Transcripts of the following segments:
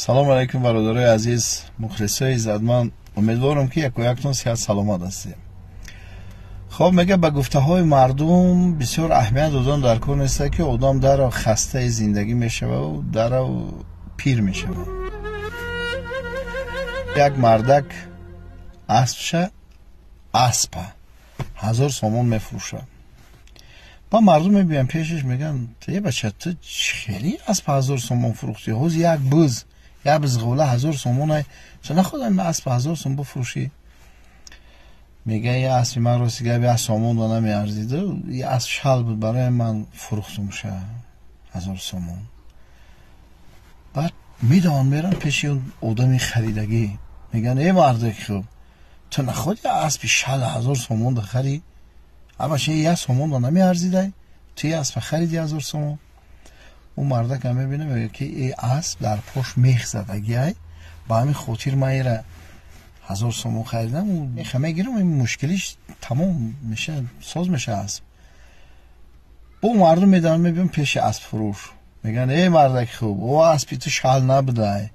Салом алейкум, бародарои азиз, мухлисои иззатманд. Умедворам, ки якояктон сиҳат саломат ҳастем. Хоб, мега, ба гуфтаҳои мардум бисёр аҳамият додан дар кор неста, ки одам дарав хастаи зиндагӣ мешававу дарав пир мешавад. Як мардак аспша, аспа 1000 сомон мефурӯшад. Ба мардум мебиён пешаш, мегӯянд: «Е бача, ту хеле аспа 1000 сомон фурӯхтӣ? Ҳози як буз, як бузғола 1000 сомонай, ту нахоҳам аспа 1000 сом бифурӯшӣ?» Мега: «Я аспи ман, рости гап, 1 сомон да намеарзиду асп шал буд, барои ман фурӯхтумша 1000 сомон». Баъд медаванд, меранд пеши одами харидагӣ, мегӯянд: «Э мардаки хуб, ту нахоҳӣ аспи шал 1000 сомон да харӣ? Абаша, 1 сомон да намеарзидай, ту я аспа хариди 1000 сомон». Ӯ мардакам мебина, мегӯяд, ки э асп дар пош мех задагиай, ба ҳамин хотир ман ира 1000 сомон харидам. Меха мегирам, ин мушкилиш тамом меша, соз меша асп. Бо мардум медаванд, мебиён пеши аспфурӯш, мегӯянд: «Э мардаки хуб, о аспи ту шал набудай,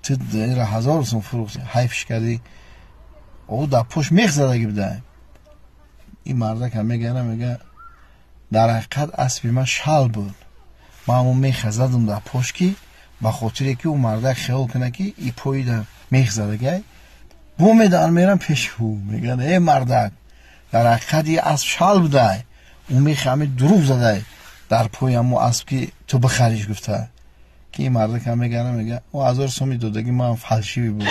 ту ира 1000 сом фурӯхти, ҳайфш кардӣ, о дар пош мех задагӣ будай». Ин мардакам мегара, мега: «Дар ҳақиқат аспи ман шал буд, ман ҳамон меха задам дар пош, ки ба хотире ки ӯ мардак хиёл кунад, ки и поида мех задагиай». Бо медаванд, меранд пеши ӯ, мегӯянд: «Э мардак, дар ҳақиқат и асп шал будай, ӯ мехи ҳами дурӯғ задай дар пои ҳамо асп, ки ту бихариш гуфта». Ки ин мардакам мегара, мега: «Ӯ 1000 соми додагӣ ман фальшивый буд».